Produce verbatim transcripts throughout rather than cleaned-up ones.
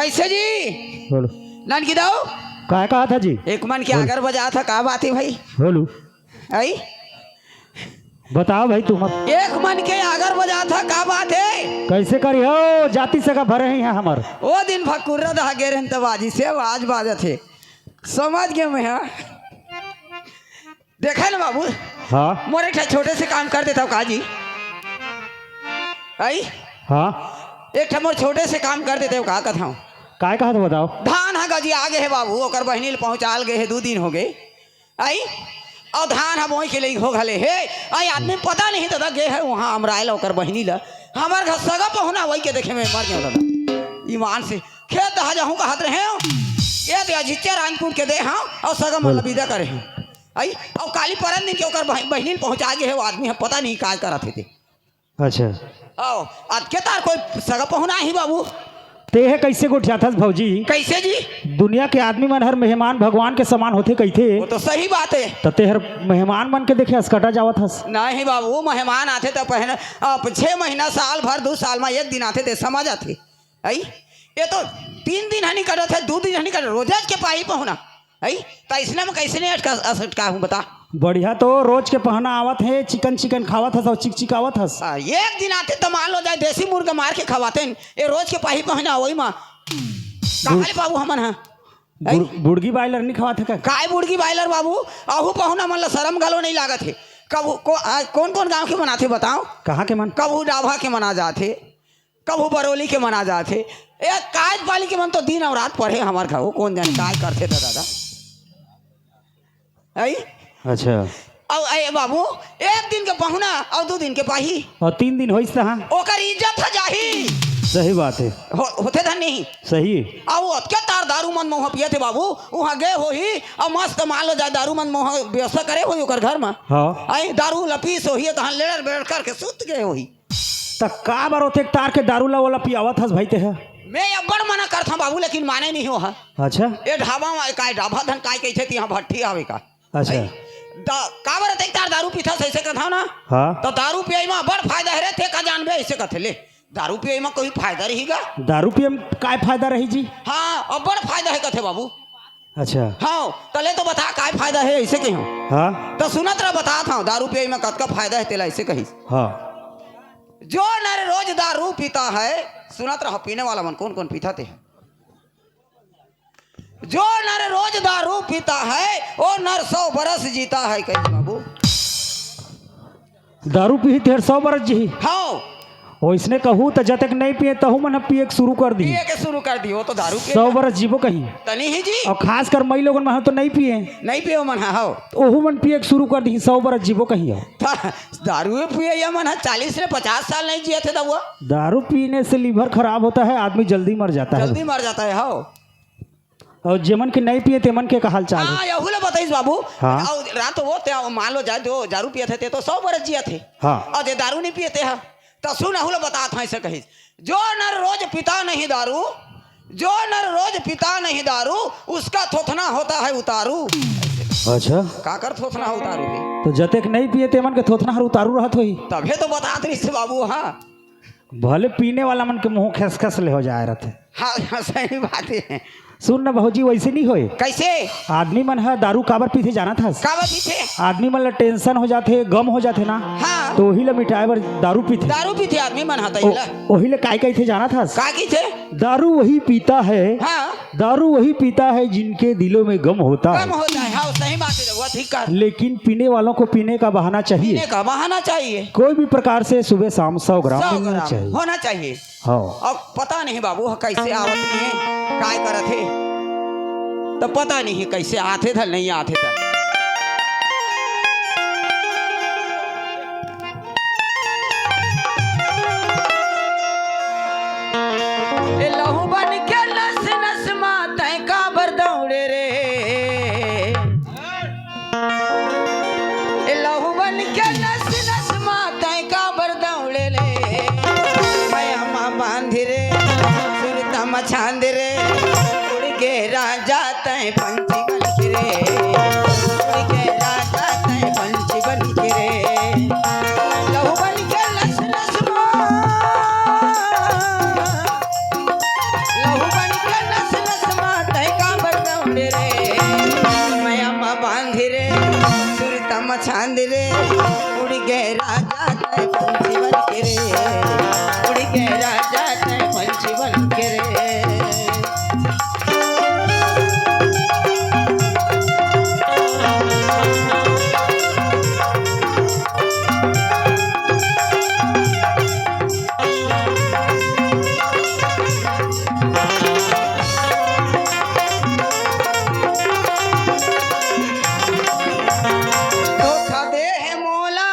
कैसे जी? बोलो। ननकी दाऊ? काय कहा था जी? एक मन के बोल। आगर बजा था, का बात है भाई? बोलू। आई? बताओ भाई तुम अब। एक मन के आगर बजा था, का बात है? कैसे करी हो? जाति से का भरे हैं यहाँ हमर। ओ दिन भकुर्रा दहा गे रहन तब आज से आज बाजत है। समझ गए मैं, हाँ? देखे ना बाबू। हाँ। मोर एक ठा छोटे से काम कर देता हूँ का जी? आई? हाँ। एक ठा मोर छोटे से काम कर देते हो का कथा हूँ? काय कहा था बताओ? धान ह गजी आ गए है बाबू, ओकर बहिनी ल पहुँचाल गए है, दू दिन हो गए। आई? और धान ह बोई के लई हो घले हे। आई आदमी पता नहीं दादा गए है वहाँ अमराइल ओकर बहिनी ल। हमार घर सगा पहुना वही के देखे में मर गया दादा। ईमान से खेत दहा जाहूँ कहत रहे हो। ये दे अजिच्चा राजपूत के दे हाँ और सगा मन ल बोल। विदा करे हैं। आई? और काली परन दिन के ओकर बह-, बहिनी ल पहुँचा गए है, वो आदमी ह पता नहीं काय करत हे ते। अच्छा। आओ, आज के तार कोई सगा पहुना ही बाबू। ते हे कैसे गोठियाथस भौजी? कैसे जी? दुनिया के आदमी मन हर मेहमान भगवान के समान होथे कहिथे। वो तो सही बात है। त ते हर मेहमान मन के देखे असकटा जावत हस। नहीं बाबू, मेहमान आथे त पहले, अब छह महीना, साल भर, दू साल में एक दिन आथे ते समझ आथे। आई? ये तो तीन दिन हनी कटत है, दू दिन हनी कटत, रोजच के पाही पहुना। आई? त इसने में कैसे नहीं अटका, असटका हूँ बता? बढ़िया तो रोज के पहुना आवत है, चिकन चिकन खावत हस और चिकचिक आवत हस। आ, एक दिन आथे त मान लो जाए देसी मुर्गा मार के खवाते हैं। ये रोज के पाही पहुना वही माँ। कहाँ ले बाबू हमन हा? बुड़-, बुड़गी बायलर नहीं खवात है का? काय बुड़गी बायलर बाबू? अहू पहुना मन ला शरम घलो नहीं लागत है। कब को, आ, कौन कौन गांव के मन आथे बताओ? कहाँ के मन? कबहू डाभा के मन आ जाथे, कबहू बरोली के मन आ जाथे। ए, काज पाली के मन तो दिन और रात पढ़े हमार घर, वो कौन जाने काय करथे त दादा। आई? अच्छा। अब ए बाबू, एक दिन के पहुना और दू दिन के पाही। और तीन दिन होइस तहाँ। ओकर इज्जत ह जाही। सही बात है। हो, होथे धन नहीं। सही। अब ओतके तार दारू मन मोह पिए थे बाबू, वहाँ गए होही और मस्त मान लो जाए दारू मन मोह व्यवस्था करे होही ओकर घर में। हाँ। आई दारू लपीस होही, तहाँ लेड़र बेड़र करके सुत गए होही। त का बर ओतेक तार के दारू ला ओला पियावत हस भाई तेह? मैं अब्बड़ मना करथंव बाबू, लेकिन माने नहीं हो हा। अच्छा। ए ढाबा मा काय ढाबा धन काय कहिथे तिहाँ भट्ठी आवे का? अच्छा। ए, दा-, का बर ओतेक तार दारू पीथस अइसे कथंव ना? हाँ। त दारू पियई मा अब्बड़ फायदा हे रे, ते का जानबे अइसे कथे ले। दारू पियई मा कोई फायदा रही गा? दारू पियई मा काय फायदा रही जी? हाँ, अब्बड़ फायदा हे कथे बाबू। अच्छा। हाँ, तले तो बता काय फायदा हे अइसे कहियो। हाँ। त सुनत रह बताथंव, दारू पियई मा कतका फायदा हे तेला अइसे कहिस। हाँ। जो नर रोज दारू पीता है, सुनत रहो पीने वाला मन कौन कौन पीता ते है। जो नर रोज दारू पीता है, वो नर सौ बरस जीता है, कही बाबू। दारू पीही तेहर सौ बरस जीही। हाँ। ओइसने कहू त जतेक नहीं पिए तहू मन ह पिए के शुरू कर दी। पिए के शुरू कर दी, वो तो दारू पिए। सौ बरस जीबो कही। तनी ही जी। और खासकर मई लोगन मन ह तो नहीं पिए। नहीं पिए मन ह, हाँ। ओहू मन पिए के शुरू कर दी, सौ बरस जीबो कही हो। त दारू पिए ये मन ह चालीस ले पचास साल नहीं जियत हे दउआ। दारू पीने से लिवर खराब होता है, आदमी जल्दी मर जाता है। जल्दी मर जाता है, हाँ। और जेमन के नहीं पिए तेमन के का हाल चाल है? हाँ, यहू ले बताइस बाबू। हाँ। और रात वो ते मान लो जाए जो दारू पियत हे ते तो सौ बरस जियत हे। हाँ। और जे दारू नहीं पिए ते हा, त सुन, अहू ले बतात हंव, अइसे कहिस, जो नर रोज पीता नहीं दारू, जो नर रोज पीता नहीं दारू, उसका थोथना होता है उतारू। अच्छा। काकर थोथना उतारू हे? तो जतेक नहीं पिए तेमन के थोथना हर उतारू रहत होही। तभे तो बतात रहिस बाबू, हाँ। भले पीने वाला मन के मुंह खसखस ले हो जाए रहथे। हाँ, हाँ, सही बात हे। सुन न भौजी, वइसे नहीं होय। कइसे? आदमी मन ह दारू काबर पीथे जानत हस? काबर पीथे? आदमी मन ल टेंशन हो जाथे, गम हो जाथे ना, हाँ। तो ओही ल मिटाए बर दारू पीथे। दारू पीथे आदमी मन ह, त ओ-, एला। ओही ल काय कहिथे जानत हस? का कहिथे? दारू वही पीता है, हाँ। दारू वही पीता है जिनके दिलों में गम होता है। गम होता है, हाँ, सही बात हे, रउआ ठीक कहा। लेकिन पीने वालों को पीने का बहाना चाहिए। पीने का बहाना चाहिए। कोई भी प्रकार से सुबह शाम सौ ग्राम सौ मिलना ग्राम चाहिए। होना चाहिए। हाँ। अब पता नहीं बाबू, ह कइसे आवत नहीं हे, काय करत हे, त पता नहीं कइसे आथे धन नहीं आथे त। ए लहू बन के नस नस मा तैं काबर दौड़े रे। ए लहू बन के नस नस मा तैं काबर दौड़े ले। मया मा बांध रे, सुरता मा छांद रे। उड़ गे राजा तैं पंछी बन के रे। उड़ गे राजा तैं पंछी बन के रे। लहू बन के नस नस मा, लहू बन के रे, मया मा बांधी रे, सुरता मा छांदी रे, उड़ी गे राजा तैं पंछी बन के रे, उड़ी गे राजा तैं पंछी बन के रे। धोखा दे हे मोला,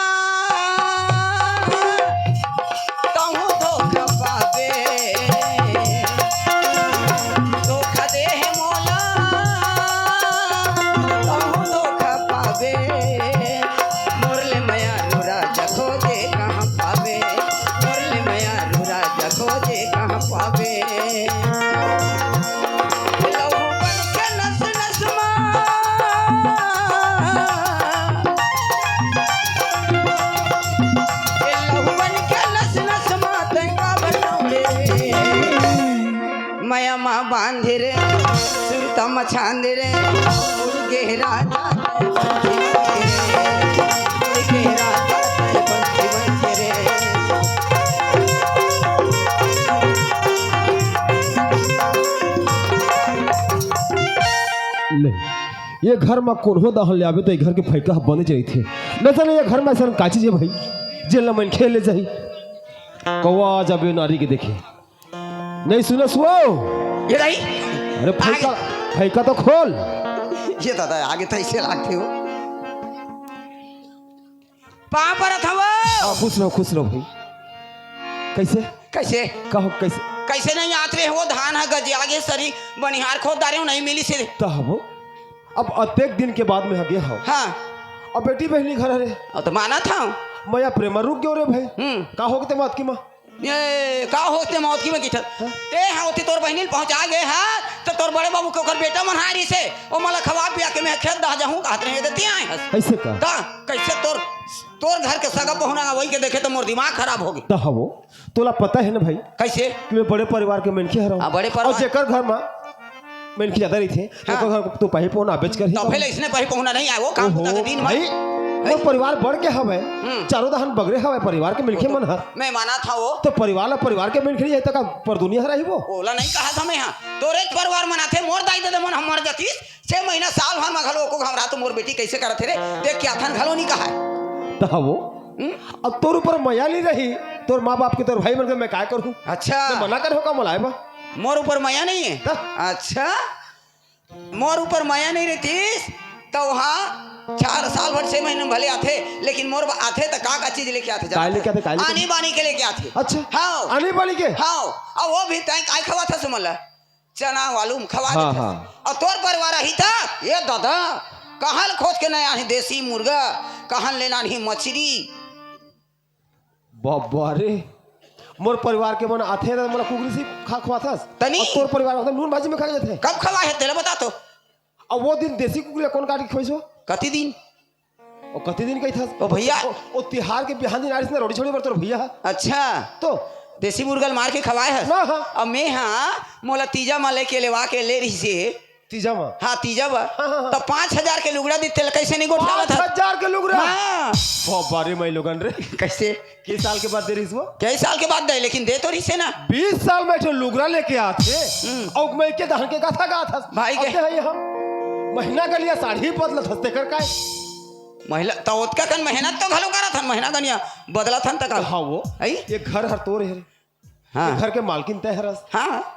तहूँ धोखा पाबे। धोखा दे हे मोला, तहूँ धोखा पाबे। मोर ले मयारू राजा खोजे कहाँ पाबे? मोर ले मयारू राजा खोजे कहाँ पाबे? लहू बन के नस नस मा, ए लहू बन के नस नस मा, तैं का बताऊं रे? मया मा बांधे रे, सुरता मा छांदे रे, उड़ गे राजा तैं पंछी बन के रे, उड़ गे राजा तैं पंछी बन के रे। ले, ये घर मा कोनो दहन ले आबे त ये घर के फैका ह बने जइथे। न जाने ये घर मा अइसन का चीज हे भाई, जेन ला मनखे ले जाही। कौवा आ जाबे नारी के देखे। नहीं सुनस वो? ये नहीं। अरे फैका, आगे। फैका तो खोल। ये दादा आगे तो ऐसे लागथे हो। पाँव परत हवं। हाँ, खुश रहो, खुश रहो भाई। कैसे? कैसे? कहो कैसे? कैसे नहीं आत रे हो? धान ह गजिया गे सरी, बनिहार खोद डारे हो, नहीं मिलिस हे। त हवो। अब अतेक दिन के बाद में हगे हव। हाँ। अब बेटी बहिनी घर हरे। अब तो मानत हव। मैं प्रेम रुक गयो रे भाई। हम्म। का हो गे ते मौत की माँ? ए, का होते मौत की में किठत? हाँ? ते हा ओती तोर बहिनी ल पहुंचा गे हा, त तोर बड़े बाबू के ओकर बेटा मन हारी से, ओ मला खवा पिया के मैं खेत दहा जाहूं, कहत रहे देती आए हस। ऐसे का? त कैसे तोर, तोर घर के सगा पहुना वही के देखे त मोर दिमाग खराब हो गे। त हवो, तोला पता हे ना भाई, कैसे? कि मैं बड़े परिवार के मनखे हरव। हाँ, बड़े परिवार। अउ जेकर घर मा मनखे ज्यादा रहिथे, हाँ। ओकर घर तो पही पहुना आबेच करही। त फेर इसने पही पहुना नहीं आए, वो काम ओहो, होता दिन भर। भाई, हैं? वो परिवार बढ़ के हवय, हम्म। चारों दहन बगरे हवय परिवार के मनखे मन ह। मैं मानत हवं। त परिवार ला परिवार के मनखे नहीं आए, त का पर दुनिया हर आही वो? ओला नहीं कहा था मैं, हाँ। तोरे परिवार मन आथे, मोर दाई ददा मन ह मर जातिस, छह महीना साल भर मा घलो एको घांव रहा त मोर बेटी कैसे करत हे रे? देख के आथन घलो नहीं कहा। त हवो। हम्म? अब तोर ऊपर मया नहीं रही, तोर माँ बाप के, तोर भाई मन के मैं काय करहूँ? अच्छा। मैं मना करहूँ का मोला आए बर? मोर ऊपर मया नहीं हे? त? अच्छा। मोर ऊपर मया नहीं रहतिस, त वहाँ चार साल भर छह महीना में भले आथे, लेकिन मोर बा-, आथे त का का चीज लेके आथे, काय जानत लेके आथे, काय हस? लेके आनी बानी के लेके आथे। अच्छा। हाँ। आनी बानी के? हाँ। अब वो भी तैं काय खवाथस मोला? चना आलू में खवा हाँ, देथस। हाँ। अउ तोर परिवार आही त, ए दादा, कहाँ ले खोज के नहीं आनी देसी मुर्गा, कहाँ ले लानही मछरी? बाबा रे, मोर परिवार के मन आथे त मोला कुकरी से खा खवाथस। तनी? अउ तोर परिवार आथे नून भाजी में खा के जाथे। कब खवाए हे तेला बता तो। अब वो दिन देसी कुकरी ला कोन काट के खवाइस हो? कति दिन? ओ कति दिन कहिथस? ओ भैया। ओ, ओ तिहार के बिहान दिन आरिस ना रोटी छोड़ी बर तोर भैया ह। अच्छा। तो? देसी मुर्गा ल मार के खवाए हस? ना, हाँ। अब मैं हा, मोला तीजा मा लेके लेवा के ले रहिसे। तीजा मा? हाँ, तीजा बर। हाँ, हाँ, हाँ। त पाँच हजार के लुगड़ा दिस तेला कैसे नहीं गोठियावत हस? पाँच हजार के लुगड़ा? हाँ। बाबा रे, मैं लोगन रे। कैसे? के साल के बाद दे रहिस वो? कई साल के बाद दे, लेकिन दे तो रहिसे ना। बीस साल में एक ठो लुगरा लेके आथे, हम्म। अउ मैं के दहन के गाथा गाथस। भाई के। अब ते हे हम महीना गनिया साड़ी बदलत हस, तेकर काय? महिला, त ओतका कन मेहनत तो घलो करत हन, महीना गनिया बदलत हन त का? हाँ वो। आई? ये घर हर तोर हे रे। हाँ। ये घर के मालकिन तय हरस। हाँ।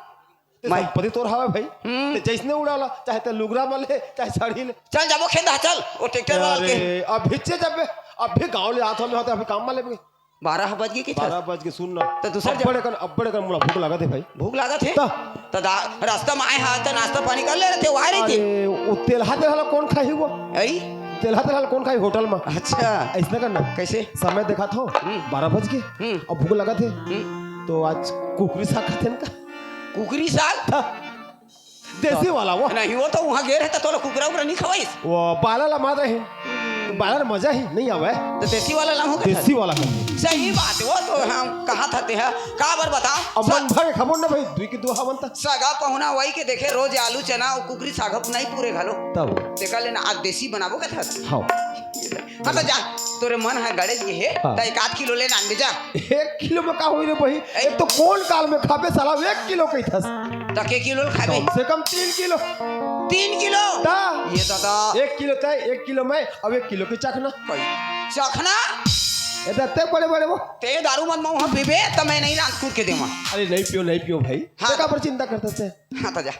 ते मैं संपत्ति तोर हवय भाई। हम्म। ते जैसने उड़ाला, चाहे ते लुगरा मा ले, चाहे साड़ी ले। चल जाबो खेत हा, चल, वो ट्रैक्टर वाला के। अरे, अभी चे जबे, अभी गाँव ले आत हो, मैं होते अभी काम मा लेबे। बारह बज गे कि बारह बज गे, सुन ना। त दूसर अब्बड़ जगह। अकन, अब्बड़ अकन मोला भूख लागत हे भाई। भूख लागत हे? त। त दा-, रास्ता मा आए हा, त नाश्ता पानी कर ले रहिते, वो आए रहिते। अरे, वो तेलहा तेलहा ला कोन खाही वो? आई? तेलहा तेलहा ला कोन खाही होटल मा? अच्छा। ऐसने करना। कैसे? समय देखात हो, हम्म। बारह बज गे। हम्म। अब भूख लागत हे। हम्म। तो आज कुकरी साग खाथन का? कुकरी साग? हाँ। देसी वाला वो। नहीं, वो तो वहाँ गे रहे त तोला कुकरा उकरा नहीं खवाइस। वो बाला ला मार रहे। पाला ल मजा ही नइ आवय। त देसी वाला लाहूं का? देसी वाला कर। सही बात हे, वो तो हम कहा था ते ह। काबर बताओ? अब मन भर के खाबो ना भाई, दुई के दू हमन त। सगा पहुना वही के देखे, रोज आलू चना अउ कुकरी साग नइ पूरे घलो। तब? तेकर ले ना आज देसी बनाबो का था। हाँ। हाँ, त जा, तोरे मन ह गड़े गे हे, हाँ। त एक आध किलो ले नान दे जा। एक किलो में का होई रे भाई? ए- एक तो कोन काल में खाबे साला, एक किलो कहिथस। त के किलो ल खाबे? कम से कम तीन किलो। तीन किलो? त? ये दादा। एक किलो तय, एक किलो मैं, अब एक किलो के चखना। कोई चखना? ए, त ते बड़े बड़े वो। ते दारू मत मऊहा पीबे, त मैं नइ रांध कूट के देवां। अरे नइ पियों, नइ पियों भाई। हाँ। ते काबर चिंता करथस ते? हाँ, त जा।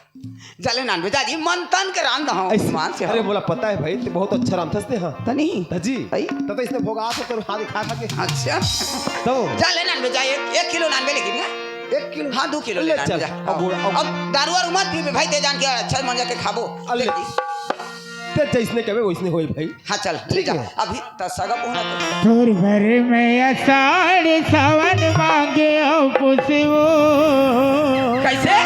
जा ले नान बे जा जी, मन तन के रांध हूं, ऐसे, मान से अरे हूं। मोला पता हे भाई, ते बहुत अच्छा रांधथस ते, हाँ। त नहीं। त जी, आई। त, त इसने भोगा तो तोर हाथ खा खा के। अच्छा। तो। जा ले नान बे जा, एक, एक किलो नान बे लेकिन ना। एक किलो? हाँ, दू किलो ले ले नान बे चल। जा। अब, अब अब दारू वारू मत पीबे भाई, ते जान के अच्छा मजा के खाबो। अरे। ते जइसने कहबे वइसने होई भाई। हाँ, चल, ले ठीक जा। हे। अभी त सगा पहुना तो। तोर भर में असाढ़ सावन मांगे अउ पुसवो। कइसे?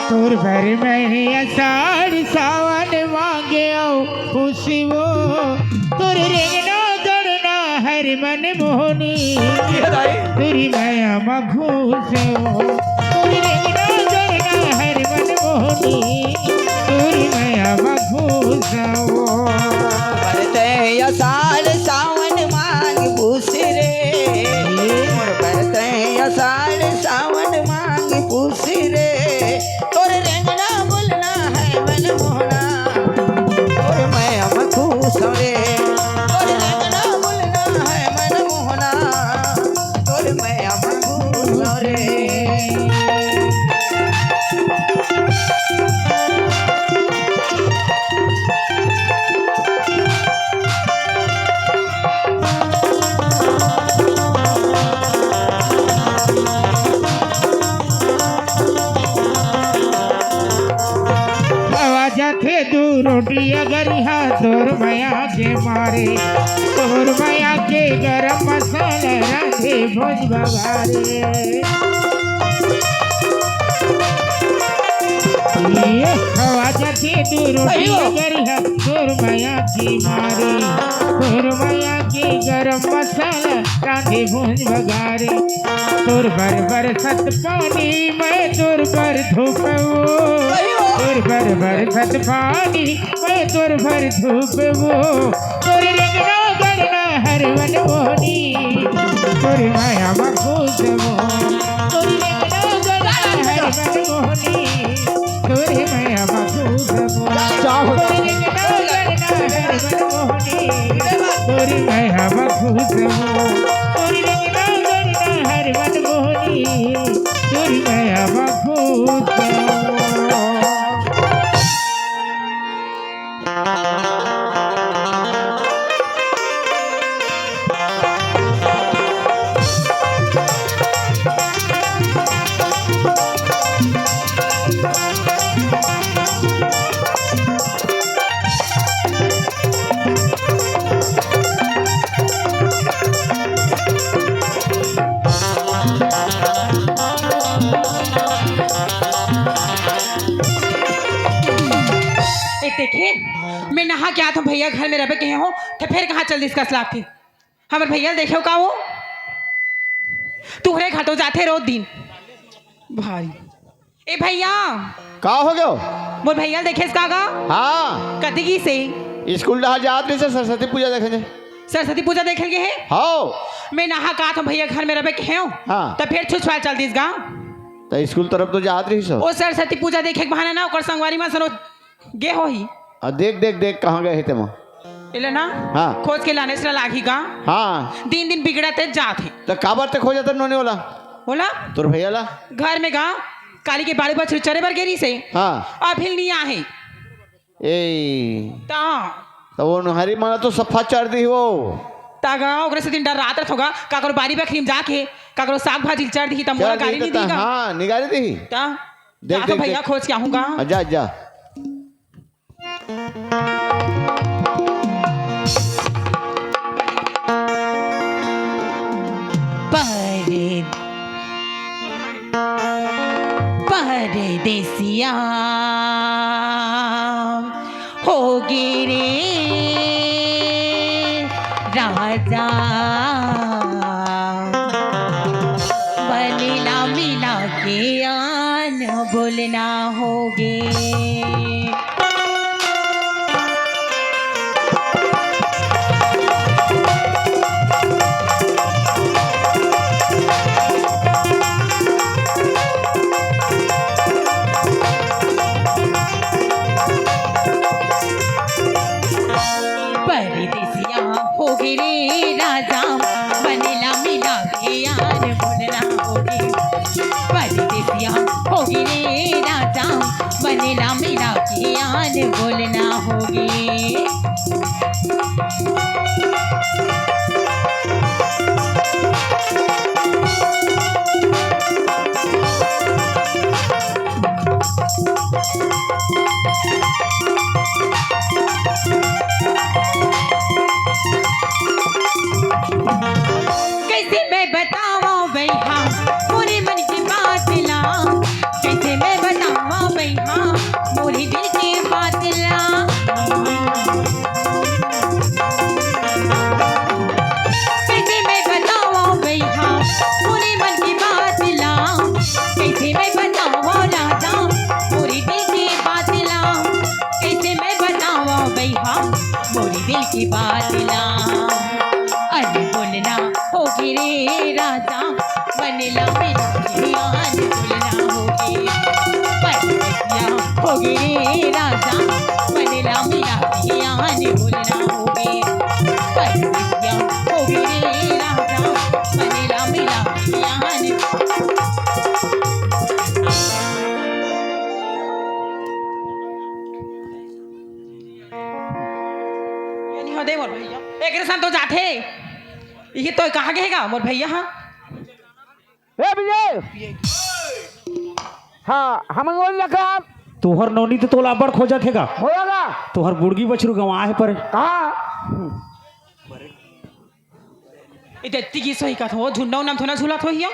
तोर भर में असाढ़ सावन मांगे अउ पुसवो। तोर रेंगना गड़ना हर मन मोहनी। ये दाई। तोर मया म घुसवो। तोर रेंगना गड़ना हर मन मोहनी। तोर मया म घुसवो। बरते असाढ़ सावन मांग पूस रे। मोर बरते असाढ़ सावन मांग पूस रे। तोर रेंगना बोलना है मन मोहना। तोर मया म घुसवो रे। तोर रेंगना बोलना है मन मोहना। तोर मया म घुसवो रे। खवा जाथे दू रोटी अगर इहाँ तोर मया के मारे, तोर मया के गरम मसाला रांधे भोज बघारे। ये खवा जाथे दू रोटी अगर इहाँ तोर मया के मारे, तोर मया के गरम मसाला रांधे भोज बघारे। तोर बर बरसत पानी मैं तोर बर धोपवो। तोर बर बरसत पानी मैं तोर बर धोपवो। तोर रेंगना गड़ना हर मन मोहनी। तोर मया म घुसवो। तोर रेंगना गड़ना हर मन मोहनी। तोर मया म घुसवो। तोर रेंगना गड़ना हर मन मोहनी। तोर मया म घुसवो। तोर रेंगना गड़ना हर मन मोहनी। तोर मया म घुसवो। ए, देखे, मैं नहा के आत हूँ, भैया घर में रहबे कहे हो, त फेर कहाँ चल दिस कस लागथे? हमर भैया ल देखे हो का वो? तुहरे घर तो जाथे रोज दिन। भारी। ए भैया। का हो गयो? मोर भैया ल देखेस का गा? हाँ। कति गिस हे? स्कूल डहर जात रहिस सरस्वती पूजा देखे। सरस्वती पूजा देखे ल गे हे? हाँ। मैं नहा के आत हूँ भैया घर में रहबे कहे हो। हाँ। त फेर छुछवाल चल दिस गा। त स्कूल तरफ तो जात रहिस हो। ओ सरस्वती पूजा देखे के बहाना ना, ओकर संगवारी मन सनो गे होही। आ, देख, देख, देख, कहाँ गए हे तेमा? एला ना, हाँ। खोज के लाने से ना लागही गा। हाँ। दिन दिन बिगड़त हे जात हे। त काबर ते खोजत नोनी ओला? ओला? तोर भैया ला? घर में गा, काली के बालू बछरू चरे बर गे रहिस हे। हाँ। अभी नहीं आहे। ए। ता। त वो नहरी मन तो सफा चर दिही वो। ता गा, ओकरे से दिन डर रात रथ होगा, काकरो बारी बखरी में जाके, काकरो साग भाजी चर दिही, त मोला चर गाली दिही नहीं त, दी गा। हाँ, निगारी दिही। ता। देख, जा तो देख, भैया देख। खोज के आहूँ गा। हाँ, जा, जा। परदे-, परदेसिया हो गे रे। आजा, बनेला मिला के आन बोलना होगे। परदेसिया होगे रे राजा, बनेला मिला के आन बोलना होगे। परदेसिया होगे रे राजा, बनेला मिला के आन बोलना होगे। कइसे मैं बतावंव बइहा मोरे मन के बात ला, कइसे मैं बतावंव बइहा मोरे दिल के बात ला। कइसे मैं बतावंव बइहा मोरे मन के बात ला, कइसे मैं बतावंव राजा मोरे दिल के बात ला, कइसे मैं बतावंव बइहा मोरे दिल के बात ला। अरे बोलना होगे रे राजा, बनेला मिला के आन बोलना होगे। परदेसिया होगे रे राजा, बनेला मिला के आन बोलना होगे। परदेसिया होगे रे राजा, बनेला मिला के आन। ये नहीं हो दे मोर भैया। एकरे संग तो जाथे। ये तो कहाँ गे हे गा मोर भैया? हाँ। ए विजय। हाँ, हमन बोल लगा। तोहर नोनी तो तोला अब्बड़ खोजत हे गा। होगा। तोहर गुड़गी बछरू गंवा हे पर। कहाँ? ए, देती की सही कथों, झुन्ना उन्ना म थोड़ा झूलत होही।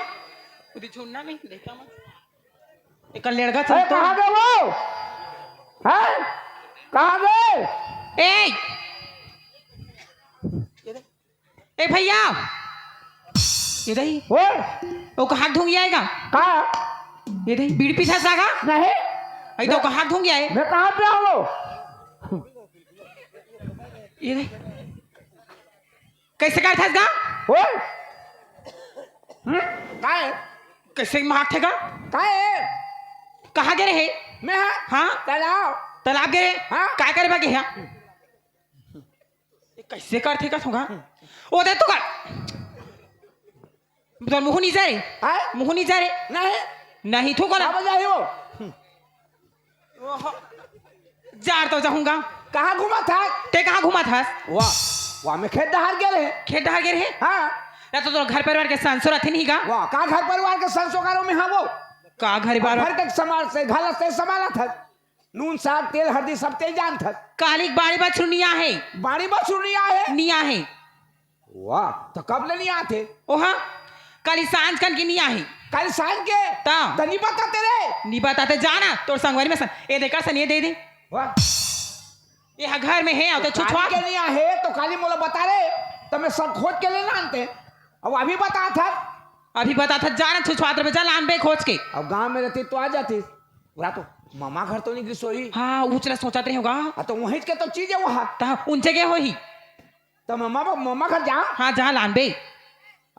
उदी झुन्ना नहीं, देखा मत। एकर लेड़गा अरे, चल तो। कहाँ गे वो? हैं? कहाँ गे? ए! ए भैया, ये दही। ओए! ओ कहाँ धुंग आएगा? का? ये दही, बीड़ी पीसा सागा? नहीं। आई तो मैं कहाँ धुंग आए? मैं कहाँ पे हूँ? ये दही। कइसे करथस गा? ओए! हम्म? का हे? कइसे मारथे गा? का हे? कहाँ गे रहे? मैं हाँ। हाँ? तालाब। तालाब गे रहे? हाँ। काय करे बर गे हा? ये कइसे करथे कथों गा? ओ दे तो कर। तोर मुँह नीचा रे। हाँ? मुँह नीचा रे। नहीं। नहीं थू कर। का बजाही हो? ओहो। जार तो जाहूँ गा। कहाँ घूमत हस? ते कहाँ घूमत हस? वाह, वाह, मैं खेत डहर गे रहे। खेत डहर गे रहे? हाँ। ना तो तोर घर परिवार के संसो रथे नहीं गा? वाह, का घर परिवार के संसो करो मैं हाँ वो? का घर अब बार घर तक संभाल से, घर से संभालत हस। नून, साग, तेल, हरदी सब तेल जानत हस। काली बाड़ी बछरू निया हे। बाड़ी बछरू निया हे? निया हे। वाह, तो कब ले नहीं आथे? ओहा, काली सांझ कन के नहीं आहे। काली सांझ के? ता। तो नहीं बताते रे। नहीं बताते, जाना, तोर संगवारी में सन, ए दे कर सन, ये दे दे। वाह। ये हा घर में हे, अउ ते काली छुछुआ के नहीं आहे, तो काली मोला बता रे, तो मैं सब खोज के ले लानते। अब अभी बता था। अभी बता था, जाना छुछुआत रहे, जा लान बे खोज के। अब गांव में रहती तो आ जाती। पूरा तो मामा घर तो नहीं गिस होही। हाँ, उचला सोचत रहे होगा। हाँ, तो वहीं के तो चीज है वहाँ। ता, उनचे के होही। त ममा, ममा घर जा। हाँ, जा लानबे।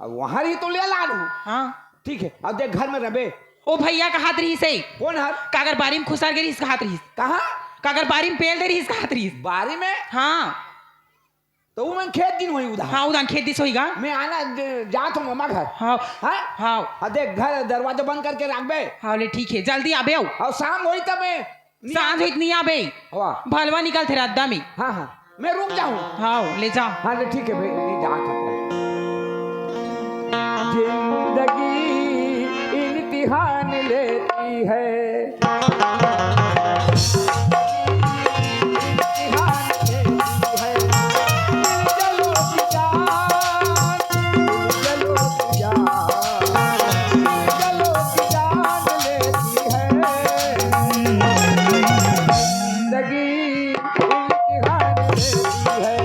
अब वहाँ रही तो ले लानहूँ। हाँ। ठीक है, अब देख घर में रहबे। ओ भैया कहात रहिस हे। कोन हर? काकर बारी में खुसर गे रहिस कहात रहिस। कहाँ? काकर बारी में पेल दे रहिस कहात रहिस। बारी में? हाँ। तो वो मन खेत दिन होही उधार। हाँ, उधार खेत दिस होही गा। मैं आना ज-, जात हूँ ममा घर। हाँ। हाँ? हाँ। अब देख घर दरवाजा बंद करके रखबे। हाँ, ले ठीक है, जल्दी आबे हो। और शाम होही तब मैं सांझ होइत नहीं आबे। वाह। भलवा निकलथे रद्दा में। हाँ, हाँ, मैं रुक जाऊँ। हाँ, ले जा। हाँ, ले ठीक है भाई, नहीं जात हूँ। जिंदगी इम्तिहान लेती है। इम्तिहान लेती है। चलो जी जान, चलो जी जान, चलो जी जान लेती है। जिंदगी इम्तिहान लेती है।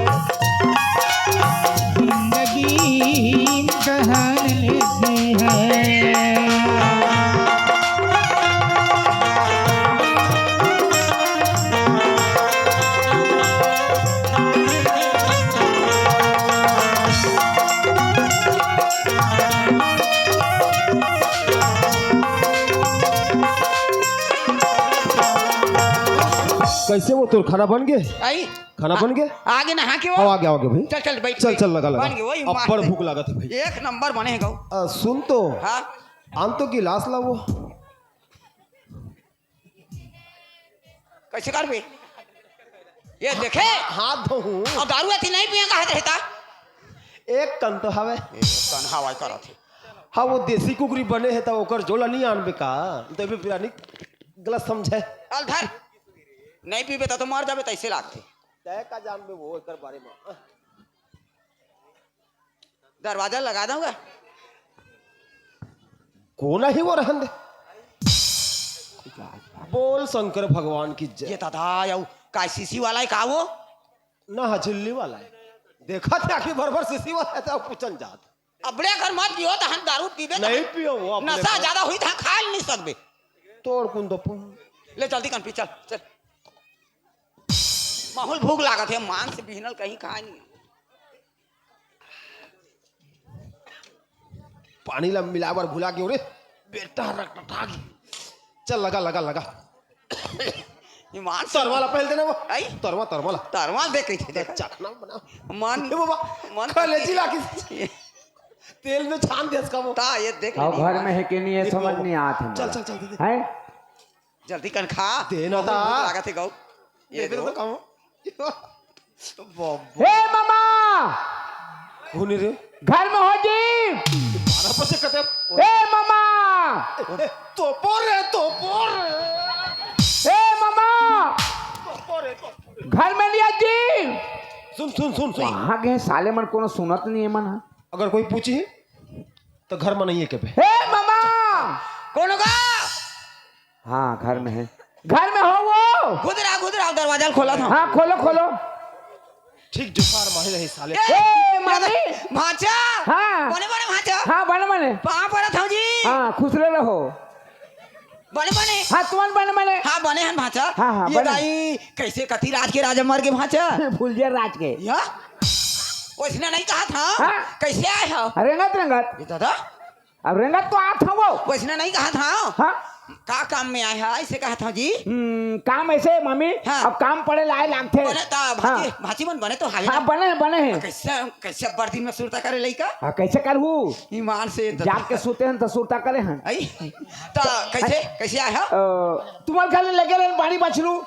कैसे वो तोर खाना बन गे? आई। खाना बन गे? आगे नहा के वो। हाँ, आगे, आगे भाई। चल, चल, बैठ, चल, बैठ। चल, लगा, लगा। बन गे, वही अब्बड़ मारते। भूख लागत हे भाई। एक नंबर बने हे गऊ। अ, सुन तो। हाँ। आन तो गिलास ला वो। कैसे करबे? ये देखे। हाथ धोहूं। अउ दारू अति नहीं पिया कहत रहता। एक कन तो हवे। एक कन हवाई करत हे। हाँ, वो देसी कुकरी बने हे, त ओकर जोला नहीं आनबे का? त भी पुरानी गलत समझे। चल धर। नहीं पीबे त तो मर जाबे, तैसे लागथे। तय का जानबे वो एकर बारे में? दरवाजा लगा दूंगा। कोन हे वो, रहन दे। बोल शंकर भगवान की जय। ये दादा, यऊ काय सीसी वाला हे का वो? ना, हजल्ली वाला हे। देखत हे आखिर भर भर सीसी वाला हे, त पूछन जात। अबड़े अगर मत पियो, त हम दारू पीबे, त नहीं हम पियो, वो अपने नशा पर। ज्यादा होही, त हम खा नहीं सकबे। तोड़ कुन दो पुन। ले जल्दी कन पी, चल, चल। माहौल भूख लागत हे, मांस बिहनल कहीं खाए नहीं। पानी ला मिलाए बर भुला गेंव रे, बेटा रटटा गे। चल लगा, लगा, लगा। ईमान से तरवा ला पहले देना वो। आई? तरवा, तरवा ला। तरवा देख कइसे देखा? चखना बना। मन, ए बाबा, मन कलेजी ला किस तेल में छान दे इसका वो। ता ये देख अउ ले, घर में हे कि नहीं, ये ये समझ वो। नहीं आत हे चल, मोला। चल, चल, दे, दे। हैं? जल्दी कन खा। दे ना बहुत ता। भूख लागत हे गऊ। ये दे दे दो। तो खाओ। बाबा। हे मामा! कोन रे? घर में हो जी? बारह बजे कते? हे मामा! ए, तोपो रे, तोपो रे। हे मामा! तोपो रे, तोपो रे। घर में नहीं हो जी? सुन, सुन, सुन, सुन। कहाँ गे साले मन, कोनो सुनत नहीं हे मन, हाँ? अगर कोई पूछी, त घर में नहीं हे कबे। हे मामा! कोन होगा? हाँ, घर में हे। घर में हो वो? खुद रहा, खुद रहा, दरवाजा खोला था। हाँ, खोलो, खोलो। ठीक जुगाड़ माही रही साले। ए, ए, मामी। भांचा। हाँ। बने, बने, भांचा। हाँ, बने, बने। पाँव परत हंव जी। हाँ, खुश रहो। बने, बने। हाँ, तुमन बने, बने। हाँ, बने हन भांचा। हाँ, हाँ, ये बने। दाई, कैसे कति राज के राजा मर गे भांचा? फुलझर राज के। या? वैसने नहीं कहा था। हाँ। कैसे आए हो? रेंगत, रेंगत। ये दादा। अब रेंगत तो आत हंव वो। वैसने नहीं कहा था। हाँ। का काम में आए हो? ऐसे कहा था जी। हम्म, काम ऐसे, मामी। हाँ। अब काम पड़े लाए लागथे। बने तो भांची, हाँ। भांची मन बने तो हावे हाँ, ना? बने हे, बने हे। कैसे, कैसे अब्बड़ दिन में सुरता करे लइका? हाँ, कैसे करहू? ईमान से दादा। जाग के सुते हन त सुरता करे हन। आई? त कैसे, कैसे आए हो? अ, तुम्हारे घर ले लगे रहे बाड़ी बछरू।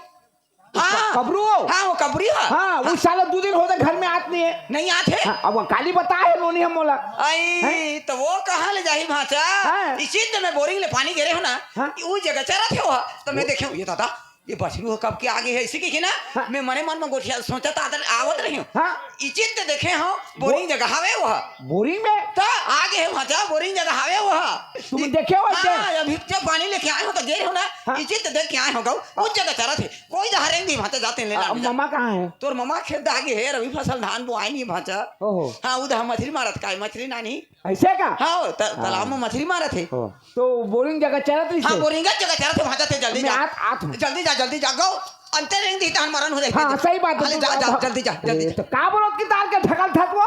हाँ। कबरू हो? हाँ, वो कबरी है। हाँ, वो हाँ। साला दो दिन होते घर में आत नहीं है। नहीं आत है? हाँ, अब वो काली बता है नोनी हम मोला। आई, हैं? तो वो कहाँ ले जाही भांचा? हाँ। इसी तो मैं बोरिंग ले पानी गेरे हो ना, हाँ। वो जगह चरत हे वो। तो मैं वो देखे, ये दादा, ये बछरू हो कब के आगे है, इसी के ना, हाँ। मैं मने मन में गोठिया सोचा था, आदर आवत रही हूँ। हाँ। इचित देखे हो, बोरिंग जगह हवे वो। बोरिंग में? तो आगे है भांचा, बोरिंग जगह हवे वो। तुम देखे हो इसे? हाँ, अभी जब पानी लेके आए हो तो गेरे हो ना, हाँ। इचित देख के आए हो गऊ, उस जगह चरत हे। कोई जहाँ रेंग नहीं भांचा, जाते हैं, ले आ, ला, ले जा। ममा कहाँ है? तोर ममा खेत आगे है, रवि फसल धान बोआई नहीं भांचा। ओहो। हाँ, उधर मछली मारत का है, मछली नानी। ऐसे का? हाँ, त-, तालाब में मछली मारत हे। हो। तो बोरिंग जगह चरत रहिस हाँ, हे? बोरिंग जगह चरत हे, भांचा ते जल्दी मैं जा। आत, आत हूँ। जल्दी जा, जल्दी जा, गऊ। अंते रेंग दी, तहन मरण हो जाई। हाँ, सही बात है। अरे, जा, जा, जल्दी जा, जल्दी ए, जा। तो का बोलत कि तार के ठकल ठकबो?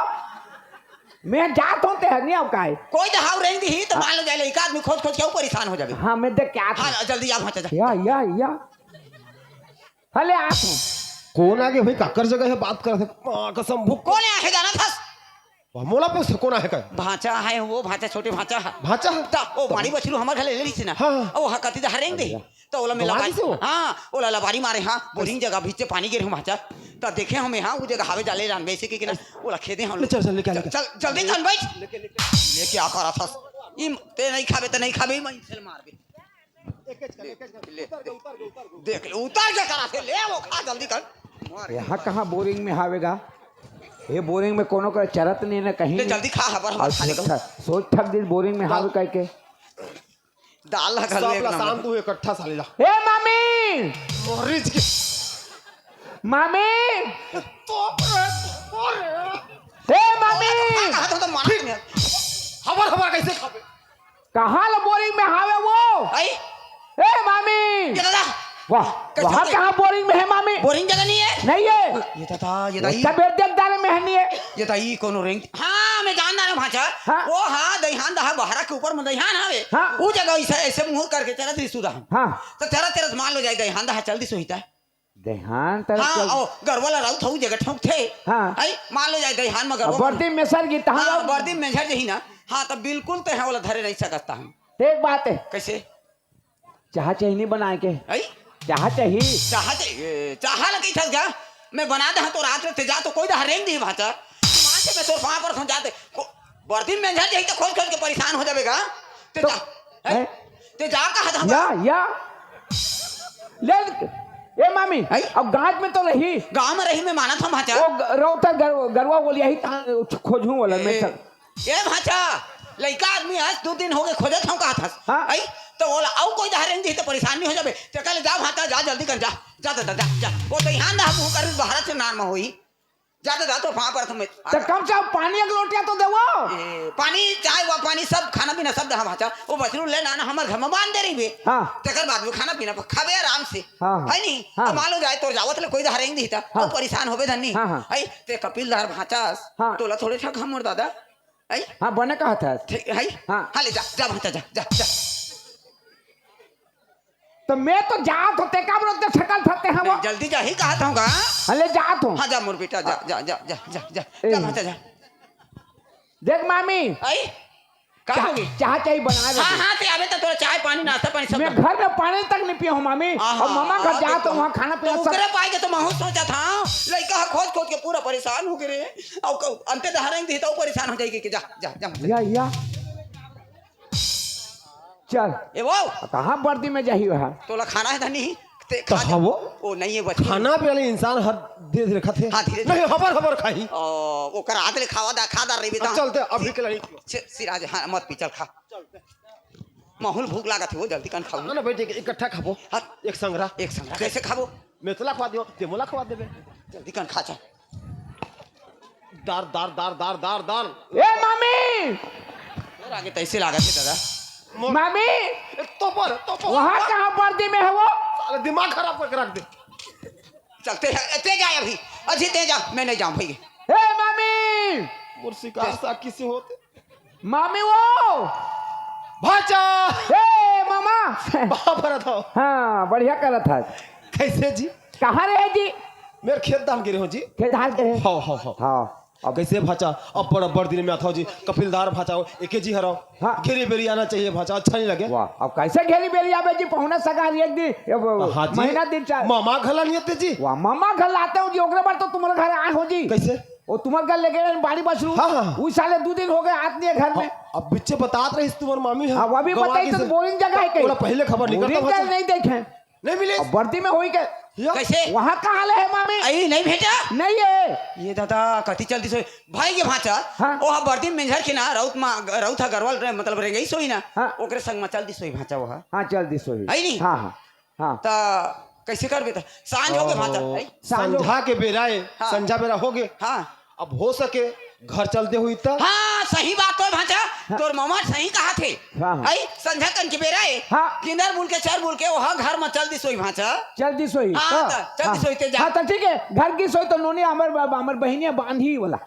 मैं जात हूँ, ते हर नहीं आऊ काहे? कोई तो हाउ रेंग दी ही, तो हाँ। मान लो जाए, एक आदमी खोज खोज के ऊ परेशान हो जाबे। हाँ, मैं देख के आत हूँ। हाँ, जल्दी जा, भांचा जा। या, या, या। हले आत हूँ। कोन आगे भाई, काकर जगह है, बात करत हे? माँ कसम, भूख। कोन आगे जाना था? वाह, मोला पूछ, कोन आहे का? भांचा है वो, भांचा, छोटे भांचा है। भांचा है? त ओ माड़ी बछरू हमर घर ले लीस ना। हाँ, हाँ। ओ हा कति दा हरेंग दे। अच्छा। त ओला मैं गवा लबारी, दीस वो? हाँ, ओला लबारी मारे, हाँ, बोरिंग जगह भीतर पानी गिरे हो भांचा। त देखे हमें, हाँ, वो जगह हावे जाले रान, वैसे के, के ना, ओला खेदे हम ले, चल, चल, लेके आ, चल, लेके आ। चल, जल्दी चल भाई। लेके, लेके। लेके आ, कर था। ई ते नहीं खाबे, त नहीं खाबे, मैं इसे मारबे। ले, ले, देख ले, उतर के करा थे, ले वो खा जल्दी कर। यहाँ कहाँ बोरिंग में हावेगा? ये बोरिंग में कोनो का चरत नहीं ना कहीं। ले जल्दी खा, हबर हबर खा ले। अच्छा, सोच थक दिस बोरिंग में हावे कह के। दाल ला खा ले एक नंबर। शांत हुए इकट्ठा साले ला। ए मामी! मोरिज के। मामी! तो रे, तो रे। ए मामी! कहा तो मार। हबर हबर कैसे खाबे? कहाँ ल बोरिंग में हावे वो? आई? ए मामी! ये दादा! वाह, कैसे वहाँ बोरिंग? कहाँ बोरिंग में है मामी? बोरिंग जगह नहीं है? नहीं है। ये दादा, ये दाई। तब एक देख डाले में है नहीं है। ये दाई कोनो रेंग? हाँ, मैं जान डारे हूँ भांचा। हाँ। वो हाँ, दहियान दहा बहरा के ऊपर में दहियान हावे। हाँ। वो जगह ऐसे, ऐसे मुँह करके चला दी सुधा। हाँ। तो चला तेरा मान लो जाए दहियान दहा चल दी सुहिता। दइहान तरफ हाँ, चल। ओ, गरवा ला राउत हऊ जगह ठोंकथे। हाँ। आई, मान लो जाए दइहान में अब गरवा बरदी में सर गी, तहाँ हाँ, जाओ। बरदी में झर जही ना। हाँ, तो बिल्कुल ते हाँ, ओला धरे नहीं सकत हम। ते एक बात है। कैसे? चाह चाहिए नहीं बनाए के। आई? चाह चाहिए। चाह चाहिए, चाह लगी थस गा। मैं बना दे हाँ तो रात में ते जा तो कोई दहा रेंग दी भाचा। मान से मैं तोर पाँव पर सो जाते। को-, बरदी में झर जही तो खोज खोज के परेशान हो जावेगा। ते तो, जा। हैं? हैं? ते जा कहा था या, या। ले, ए मामी, आई? अब गांव में तो रही। गांव में रही, मैं मानत हूँ भाचा। वो ग-, रौता गर-, गरवा बोली, यही तहाँ खोजूं वाला, मैं ए, चल। ए भाचा, लइका आदमी आज दो दिन हो गए खोजत हूँ कहा था। हाँ। आई? तो बोला, "आऊ कोई दहा रेंग दी तो परेशान नहीं हो जाबे।" ते कहले, "जा भाचा, जा जल्दी कर, जा, जा दादा, जा, जा।" वो तो यहाँ ना मुँह कर बाहर से नान में होई। जा, जा, जा, तो वहाँ पर तुम्हें तो कम से कम पानी एक लोटिया तो देवो। ए, पानी, चाय वा पानी, सब खाना पीना सब दहा भाचा। वो बछरू ले ना, ना, हमर घर में बांध दे रही बे। हाँ। तेकर बाद में खाना पीना खाबे आराम से। हाँ, हाँ। है नी? हाँ। अब मान लो जाए, तोर जावत ले कोई दहा रेंग दी था, हाँ। अब परेशान होबे धन्नी। हाँ, हाँ। है, ते कपिल धार भाचा, हाँ। तोला थोड़े ठक हमर दादा। है? हाँ, बने कहा था। ठीक है? हाँ। हाँ, ले जा, जा भाचा, जा, जा, जा। तो मैं तो जात हों, ते का बोलत सकल थते हम? नहीं, जल्दी जा, ही कहा था होगा। अले जात हों। हाँ, जा मोर बेटा, जा, हाँ। जा, जा, जा, जा, जा, ए। जा, भाचा, जा। देख मामी। आई? का चा-, होगी? चाह चाहिए बना दे हाँ, तू। हाँ, ते आवे तो तोरा चाय, पानी, नाश्ता, पानी सब मैं दे। घर में पानी तक नहीं पिया हूँ मामी। हाँ, और हाँ, मामा घर हाँ, जात हों, वहाँ खाना तो पीना सब। ओकरे पाए के तो महूँ सोचा था, लइका ह खोज खोज के पूरा परेशान हो गए रे। और क-, अंते दहा रेंग दी तो परेशान हो जाएगी कि जा, जा, जा, मत जा। या, या। चल। ए वो। कहाँ बरदी में जाही वहाँ? तोला खाना है धनी? ते तो खा जा। हाँ वो। ओ, नहीं है बच्ची। खाना पे वाले इंसान हर धीरे धीरे खाते। हाँ, धीरे धीरे। नहीं, हबर हबर खाही। ओ, ओकर आदले खावा दा, खा दा रे बेटा। अब चलते, अभी के लड़ी। छ-, सिराज, हाँ, मत पी, चल खा। माहौल भूख लागत है, वो जल्दी कन खाओ। ना, ना, बैठ, एक, इकट्ठा खाबो। हाँ। एक संगरा। एक संगरा। कैसे खाबो? मैं तोला खवा दियो, ते मोला खवा देबे। जल्दी कन खा, चल। दार, दार, दार, दार, दार, दार। ए, मामी! और आगे तैसे लागत है, दादा। मोर मामी! ए, तो पर, तो पर। वहाँ कहाँ बरदी में है वो? साला दिमाग खराब करके रख दे। चलते हैं, ए, ते जा अभी। अजी, ते जा, मैं नहीं जाऊँ भाई। ए, मामी! मोर शिकार साकी से होते। मामी वो! भाचा! ए, मामा! बाप रहा था। हाँ, बढ़िया करत है। कैसे जी? कहाँ रहे जी? मेरे खेत धान गिरे हो जी। खेत धान गिरे? हाँ, हाँ, हाँ। हाँ। अब कैसे भाचा? अब बड़, बड़ दिन में आता हो जी। कपिलदार भाचा हो, एके जी हराओ। हाँ। घेरी बेरी आना चाहिए भाचा, अच्छा नहीं लगे। वाह, अब कैसे घेरी बेरी आवे जी? पहुना सगार एक दिन, अब हाँ जी। महीना दिन चार। मामा घर ला नहीं आते जी। वाह, मामा घर लाते हो जी, ओकरे बाद तो तुम्हारे घर आए हो जी। कैसे? वो तुम्हारे घर लेके आए बाड़ी बछरू। हाँ, हाँ, हाँ। उस साले दो दिन हो गए, आत नहीं है घर में। हाँ, अब बिच्चे बतात रही तुम्हारे मामी है। हाँ, वो भी गवा बताई की तो से। बोरिंग जगह है कहीं। बोला पहले खबर निकलता बोरिंग भाचा। नहीं देखे। नहीं मिले। अब बरदी में होई के? या। कैसे? वहाँ कहाँ ले है मामी? आई नहीं भेटा? नहीं है। ये दादा, कति चल दिस होई। भाई के भाचा, हाँ। ओहा बरदी में मेंझर के ना, राउत मा, राउत हा गरवाल रे, मतलब रेंगई सोई ना। हाँ। ओकरे संग मा चल दिस होई भाचा ओहा। हाँ, चल दिस होई। आई नहीं? हाँ, हाँ, हाँ। त कैसे करबे त? सांझ हो गे भाचा। ओहो। आई? सांझ हो संझा के बेरा ए, हाँ। संझा बेरा हो गे। हाँ। अब हो सके घर चल दे हुई त। हाँ, सही बात तो है भाचा। हाँ। तोर मामा सही कहा थे। हाँ, हाँ। आई, संझा कन के बेरा ए। हाँ। किन्नर बुल के, चर बुल के, ओहा घर म चल दिस होई भाचा। चल दिस होई। हाँ, हाँ। त चल दिस होई ते जा। हाँ, त ठीक है। घर की सोई तो नोनी हमर, हमर बहिनिया बांधी वाला।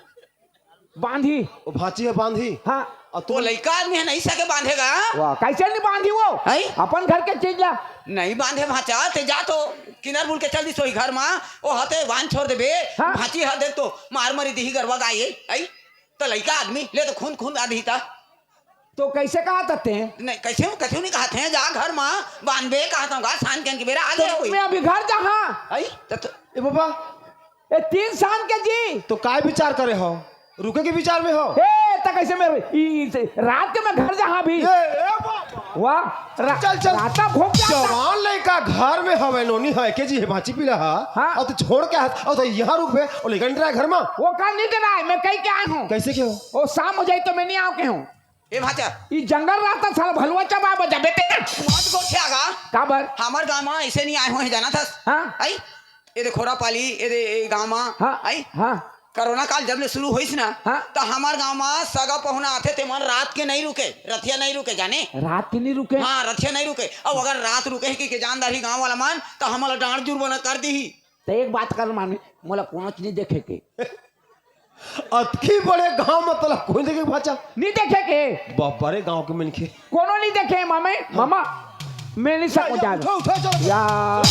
बांधी। ओ भाची है बांधी। हाँ। और तू वो लइका आदमी है, नहीं सके बांधेगा। वाह, कैसे नहीं बांधी वो? हैं? अपन घर के चीज ला। नहीं बांधे भाचा, ते जा तो किन्नर बुल के चल दिस होई घर मा, ओ हते बांध छोड़ देबे। हाँ। भाची हा देख तो मार मारी दिही गरवा गाय है, हैं? तो लइका आदमी ले तो खून खून आदि था। तो कैसे कहा था ते? नहीं, कैसे, कैसे नहीं कहा थे, जा घर मा बांधबे कहा था, गा सांझ कन के बेरा आ तो गया कोई। मैं अभी घर जहाँ। हैं? तो, तो ए बाबा, ए, तीन सांझ के जी। तो काय विचार करे हो? रुके के विचार में हो? ए, त कैसे में ई, ई, से, रात के मैं घर जहाँ भी। ए, ए बाबा। वाह, रा-, चल, चल। राता भोग जाता। जवान लइका घर में हवे, नोनी है, के जी है, भाची पीला है। हाँ। और तू छोड़ के आ, और तो यहाँ रुकबे, और लइका नहीं रहा घर में। वो का नहीं डराए, मैं कह के आया हूँ। कैसे के हो? वो शाम हो जाए तो मैं नहीं आऊँ के हूँ। ए भाचा। ई जंगल राता साला भलुआ चबा बजा बेटे। मत गोठिया गा। काबर? हमर गांव में ऐसे नहीं आए हुए हैं, जाना था? हाँ। आई? ए दे खोरापाली, ए दे, ए गांव में। हाँ, आई? हाँ। कोरोना काल जब ले शुरू होइस ना, हाँ। त हमर गांव में सगा पहुना आथे, ते मन रात के नहीं रुके, रतिया नहीं रुके, जाने? रात के नहीं रुके? हाँ, रतिया नहीं रुके। अब अगर रात रुके है कि के जानदार ही गांव वाला मन, त हमला डांट जुर्माना कर दी ही। त एक बात कर मामी, मोला कोनो चीज नहीं देखे के। अतकी बड़े गांव में तोला कोई देखे भाचा? नहीं देखे के। बाबा रे गांव के मनखे। कोनो नहीं देखे मामे, मामा। मैं नहीं या, सकूं या, जान। उठो, उठो, चलो। या।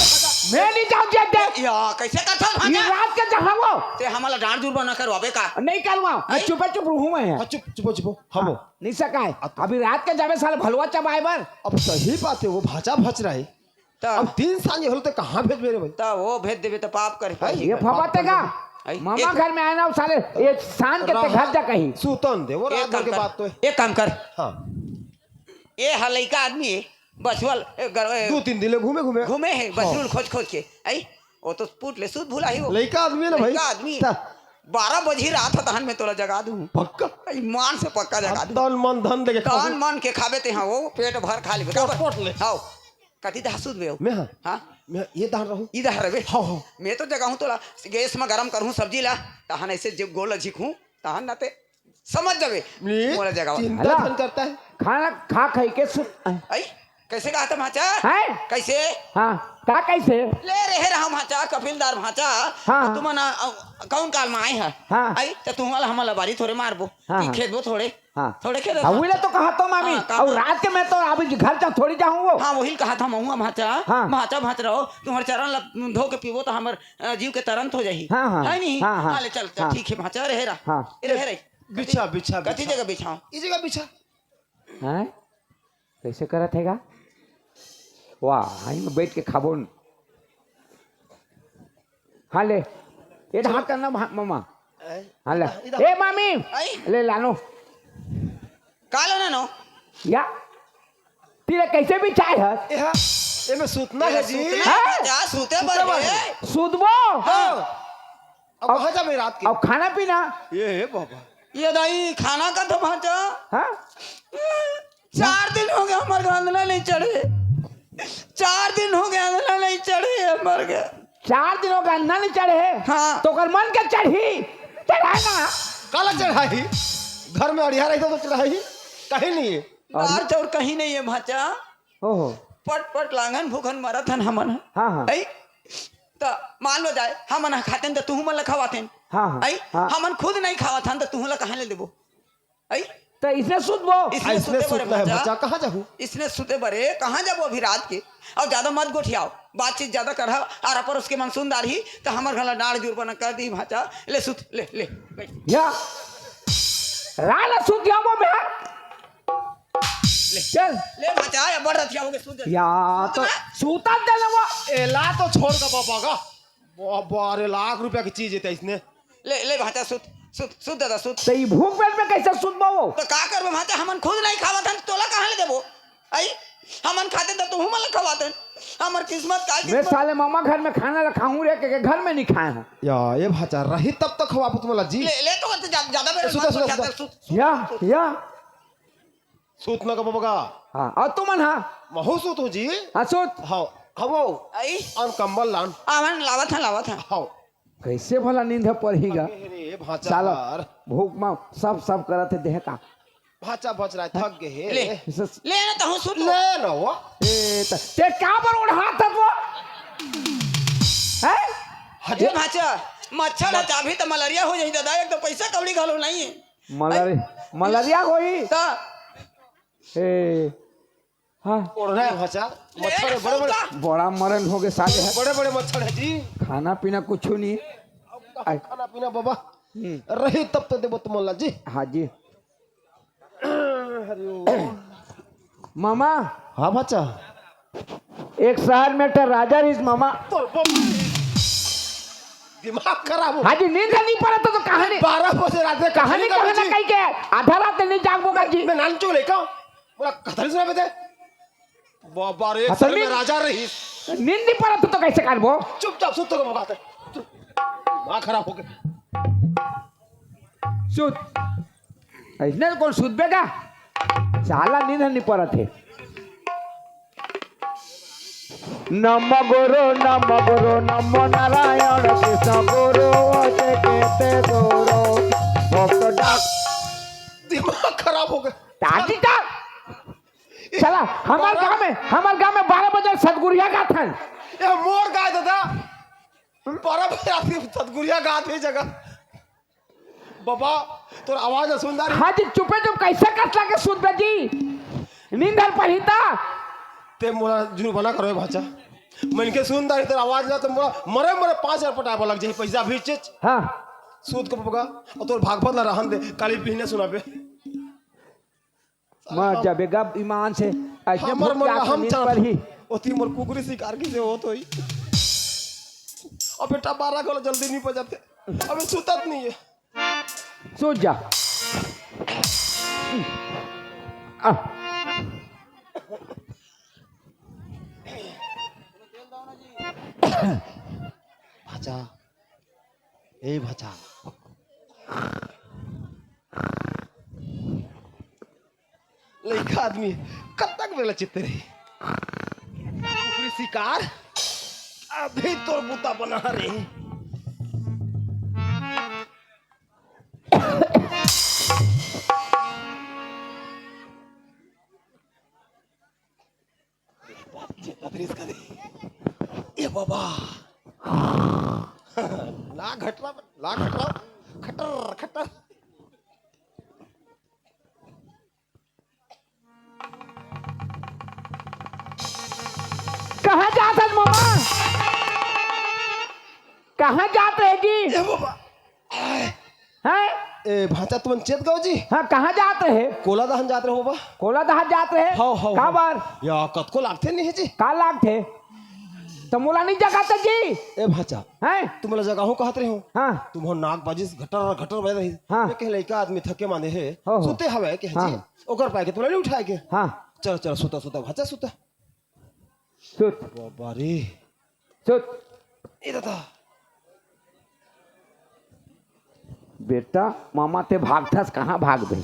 मैं नहीं जाऊँ जी अड्डे। या, कैसे करथस ये भांचा? रात के जहाँ वो। ते हमला डांड जुरबा ना करवाबे का? नहीं करवाऊँ, मैं आई? चुपे चुप रहूँ मैं। हाँ, चुप, चुपो, चुपो। हाँ, वो। नहीं सकाय। अब तो अभी रात के जाबे साले भलुवा चबाए बर। अब सही बात है, वो भांचा भच रहा है। त अब तीन साल ये होल, तो कहाँ भेजबे रे भाई? त वो भेज देबे त पाप करे। भाई, ये फबाते का? आई, मामा एक घर में आए ना, वो साले ये शान के ते घर जा कहीं। सुतन दे, वो एक रात भर काम के कर, बात तो है। एक काम कर। हाँ। ये हा लइका आदमी है, बछुआ ल-, ए, गर-, ए, दो तीन दिन ले घूमे, घूमे। घूमे है, हाँ। बछरू ल खोज, खोज के। आई, वो तो पूट ले, सूत भुला ही वो। लइका आदमी है ना भाई। लइका आदमी। ता- बारह बजे रात है, तहन मैं तोला जगा दूँ। पक्का? ईमान से पक्का जगा दूँ। तन मन धन देके खाबे। तन मन के खाबे ते, हाँ, वो पेट भर खा लेबे। पोट, पोट ले। हाँ। कति दहा सूत बे? मैं हाँ। हाँ? मैं ये दहा रहूँ। ई दहा रहे बे? हाँ, हाँ। मैं तो जगाहूँ तोला, गैस में गरम करहूँ सब्जी ला, तहन ऐसे जब गोल झिकहूँ, तहन ना ते समझ जाबे। नहीं, मोला जगावा। चिंता हला। धन करता है। खाना खा खाई के सुत। आई? कैसे कहा था भांचा? हैं? कैसे? हाँ, का कैसे? ले रहे रहा भांचा, कपिलदार भांचा। हाँ। तुमन, अ, कौन काल में आए हैं? हाँ। आई, तो तुम वाला हमला बारी थोड़े मारबो। हाँ, कि हाँ। खेदबो थोड़े। हाँ। थोड़े खेदबो। हाँ, वही ला तो कहा तो मामी। हाँ, कहा और तो। रात के मैं तो अभी घर जा थोड़ी जाऊँ वो। हाँ, वही कहा था महुआ भांचा। हाँ। भांचा भांच रहो, तुम्हारे चरण ला धो के पीबो तो हमर, अ, जीव के तरंत हो जाही। हाँ, हाँ। है नहीं? हाँ, हाँ। हाँ, ले चल, चल, हाँ। ठीक है, भांचा रहे रहा। हाँ। ये रहे रहे। बिछा, बिछा, कथी बिछा। जगह बिछाओ? ई जगह बिछा। हैं? कैसे करत है गा? वाह, आई में बैठ के खाबो न। हाँ ले, ये हाथ करना भा-, मामा। ऐ, हाँ ले। इधर, इधर। ए मामी, आई। ले लानो। का लाना नो? या, तेरा कैसे भी चाय है? ए हा, एमे सुतना है जी। सुतना है हाँ? जा, सुते सुते बर बर है। है। सुतबो? हाँ। अब कहाँ जाबे रात के? अब खाना पीना? ये हे बाबा। ये दाई खाना का तो भांचा। हाँ? चार दिन हो गया हमारे को अंदना नहीं चढ़े। चार दिन हो गया अंदना नहीं चढ़े हमारे को। चार दिन हो गया अंदना नहीं चढ़े? हाँ। तो ओकर मन के चढ़ी? चढ़ाए ना। काला चढ़ाई? घर में अड़िया रही तो चढ़ाई? कहीं नहीं है। दार चाउर कहीं नहीं है भांचा। ओहो। पट पट लांघन भूखन मरत हन हमन ह। हाँ, हाँ। ऐ? त मान लो जाए, हमन ह खातेन त तुहू मन ल खवातेन। हाँ, हाँ। ऐ? हाँ। हमन खुद नहीं खावत हन त तुहू ल कहाँ ले देबो? ऐ? त इसने सुतबो। इसने इसने सुते बरे सुतना है भांचा। बच्चा, कहाँ जाहू? इसने सुते बरे, कहाँ जाबो अभी रात के? अउ ज्यादा मत गोठियाओ, बातचीत ज्यादा करहा, आर अपर उसके मन सुन डारही, त हमर घर ला डांड़ जुरबा न कर दी भांचा। ले सुत, ले, ले, बैठ। या। रात ल सुत जाबो मैं। ले। चल। ले भांचा, या बड़ रतिया हो गए, सुत जा। या तो सुत ना। सूतत दे ले वो। एला तो छोड़ का बाबा का। बाबा रे, लाख रुपया की चीज है इसने। ले, ले भांचा, सुत, सुत, सुत दादा, सुत। तो ई भूख पेट में कैसे सुतबो वो? तो का करबे भांचा, हमन खुद नहीं खावत हन, तोला कहाँ ले देबो? आई, हमन खाते तो तुहू मन ल खवाते। हमर किस्मत का मैं किस्मत। साले मामा घर में खाना ल खाऊं रे, के, के घर में नहीं खाए हूँ। या, ये भांचा रही तब तो खवाबो तुमला जी। ले, ले तो, तो जा-, ज्यादा बेर ए, सुत, मत सुत, बोल, सुत। ज्यादा सुत, सुत, या, सुत। या। सुत न का बबगा। हाँ, अउ तुमन हाँ। महू सुत हो जी। हाँ, सुत। हाँ, हाँ वो। आई। अन कंबल लान। आवन लावत है, लावत है। हाँ। कैसे भला नींद ह परही गा? अरे रे, भांचा साला हर। भूख में सब, सब करत है देह का। भांचा भच रहा है, थक गए है। ले। इसे ले ना, तहूँ सुत। ले ना वो। ए, त-, ते का बर ओढ़ात हस वो? हैं? हजे। ए भांचा, मच्छर ह चाबही त मलेरिया हो जाही दादा, एक तो पैसा कौड़ी घलो नहीं है। मलेरि-, मलेरिया होही? त? ए, हाँ। ओढ़ना है भांचा, मच्छर है, बड़े बड़े। बड़ा मरन हो गए साले हैं। बड़े बड़े मच्छर है जी। खाना पीना कुछ नहीं। अब कहाँ खाना पीना बाबा? हम्म। रही तब तो देबो तुमला जी। हाँ जी। हरि ओम। मामा। हाँ भांचा। एक शहर में एक ठा राजा रहिस मामा। तोर बाप। दिमाग खराब हो। हाँ जी, नींद नहीं पड़त तो कहानी। बारह बजे रात में कहानी कहानी कहना जी। कहीं के आधा रात नहीं जागबो का जी। मैं नान चुक ले का? मोला कथा नहीं सुना बे ते। बाबा रे, हाँ, तो शहर में नींद, राजा रहिस। नींद नहीं पड़त तो कैसे करबो? चुपचाप सुत तो बात है। चुप। दिमाग खराब हो गया। सुत। ऐसने कौन सुतबे का? साला नींद नहीं पड़त है। नम गुरु नम गुरु नमो नारायण कृष्ण गुरु। ओते केते गुरु भक्त डाक। दिमाग खराब हो गया। ताजी डाक। चला, हमार गांव में, हमार गांव में बारह बजे सतगुरिया गाथन। ये मोर गाय दादा। बारह बजे रात के सतगुरिया गात है जगह। बाबा, तोर आवाज सुन दारी। हाँ जी, चुपे चुप कैसे कस लागे सुन बे जी? नींद हर पहिता। ते मोला जुर्माना करो भांचा। मनखे सुन दाई, तोर आवाज ला तो मोला मरे मरे पाँच हजार पटाए बर लग जाही, पैसा भी चेच। हाँ। सूत के बबगा, अउ तोर भागवत ला रहन दे, काली बिहने सुनाबे। मर जाबे गा ईमान से, अइसने हमर भूत मन के ला हम आँख नींद चाहत पड़ही। ओती मोर कुकरी शिकार कइसे होत होही। अब बेटा बारह घलो जल्दी नइ बजाथे। अबे सुतत नइ हे। सूत जा। आ। भाचा, ए भाचा, लइका आदमी कतक बेला चित्ते रही। कुकरी शिकार, अभी तोर बूता बना रे। बाप चित्ता दृश्य करे। ए बाबा। ला घटरा, ला घटरा। खटर, खटर। कहाँ जात हस मामा? कहाँ जात रहे जी? ए बाबा। आय। हैं? ए, भांचा तुमन चेत गव जी? हाँ, कहाँ जात रहे? कोला दहन जात रहे बाबा। कोला दहन जात रहे? हव, हव, का हव। बार? या, कतको लागथे नहीं जी। का लागथे? त मोला नहीं जगात जी। ए भांचा, हैं? तुमला जगाहूं कहत रहे हो। हाँ। तुमन नाक बाजिस घटर घटर बज रही। हाँ। मैं कहे लइका आदमी थके मांदे हे। हो, हो। सुते हवे कहे हाँ। जी। ओकर पाए के तुमला नहीं उठाए के। हाँ। चल, चल, सुता, सुता, भांचा सुता। सुत। बाबा रे। सुत। ए दादा। बेटा, मामा ते भागथस, कहाँ भागबे?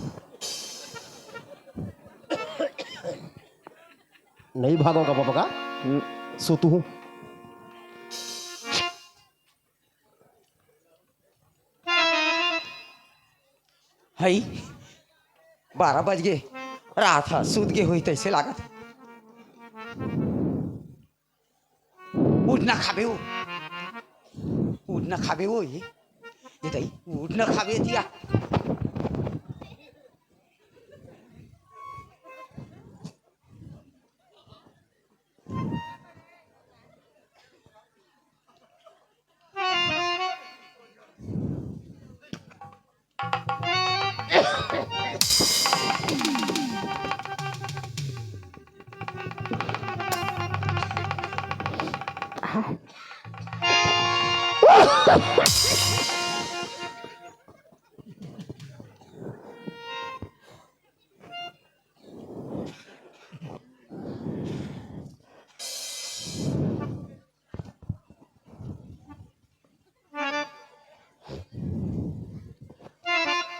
नहीं भागोगा बाबा का? हम्म। सुतहूं। हई, बारह बज गे, रात ह, सूत गे होही तइसे लागत। उठ ना खाबे वो, उठ ना खाबे वो, ये, ये दाई, उठ ना खाबे तिया।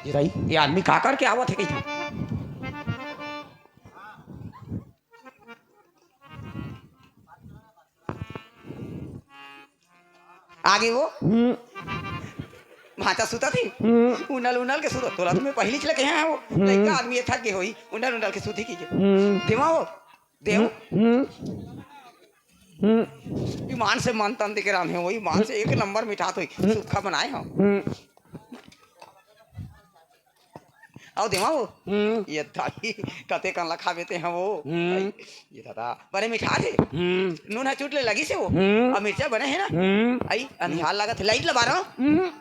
ये भाई, ये आदमी का करके आवत हे कहीं? आगे वो हम्म। भांचा सुता थी। हम्म। उनल उनल के सुता। तोला तुम्हें पहली चले कहे हैं वो। हम्म। लइका आदमी ये थक गए होई। उनल उनल के सुती की के। हम्म। देवा वो। देव। हम्म। हम्म। ईमान से मन तन देके रांधे हो। ईमान से एक नंबर मिठात होई। हम्म। सुखा बनाए हो। हम्म। अउ देवा वो। हम्म। ये दाई, कते कन ला खाबे ते ह वो। हम्म। आई, ये दादा, बने मिठात हे। हम्म। नून ह चुट ले लगिस हे वो। हम्म। अउ मिर्चा बने हे ना। हम्म। आई, अंधियार लागत हे, लाइट ला बारो। हम्म।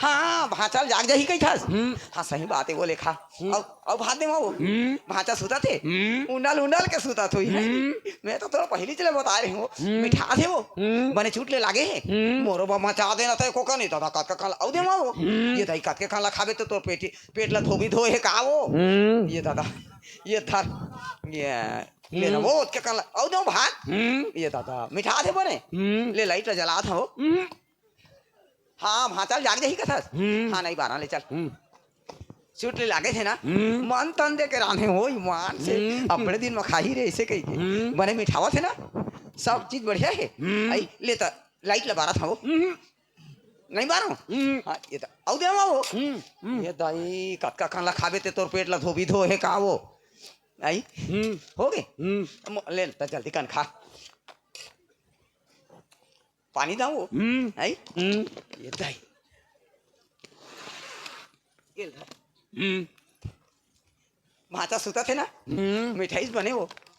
हाँ, भांचा ल जाग जाही कहिथस। हम्म। हाँ, सही बात हे, वो लेखा। हम्म। अउ, अउ भात देवा वो। हम्म। भांचा सुतत हे। हम्म। उंडल, उंडल के सुतत होही। हम्म। मैं तो तोला पहिली चले बताए रहे हो। हम्म। मिठात हे वो। हम्म। बने चुट ले लागे हे। हम्म। मोरो बर मचा देना तय कोका नहीं दादा, कतका कन ला, अउ देवा वो। हम्म। ये दाई कतके कन ला खाबे तो तोर पेट, पेट ला धोबी धोए हे का वो। हम्म। ये दादा, ये धर, ये, ले ना हम्म। वो, कतके कन ला, अउ देवा भात। हम्म। ये दादा, मिठात हे बने। हम्म। ले लाइट ला जलात हंव। हम्म। हाँ, भांचा ल जाग जाही कथस। हम्म। हाँ, नहीं बारह ले चल। हम्म। चुट ले लागे थे ना, हम्म। मन तन देके रांधे हो, ईमान से। हम्म। अपने दिन म खाही रे, अइसे कहिके। हम्म। बने मिठावत हे ना, सब चीज बढ़िया हे। हम्म। आई, ले त, लाइट ला बारत हंव। हम्म। नहीं बारो? हम्म। हाँ, ये त, अउ देवा वो। हम्म, हम्म। ये दाई, कतका कन ला खाबे ते तोर पेट ला धोबी धोए हे का वो? आई? हम्म। हो गे? हम्म। म-, ले त जल्दी कन खा। पानी देवा वो। हम्म। आई? हम्म। ये दाई। ये दाई। हम्म। भांचा सुतत हे ना? हम्म। मिठाई बने वो।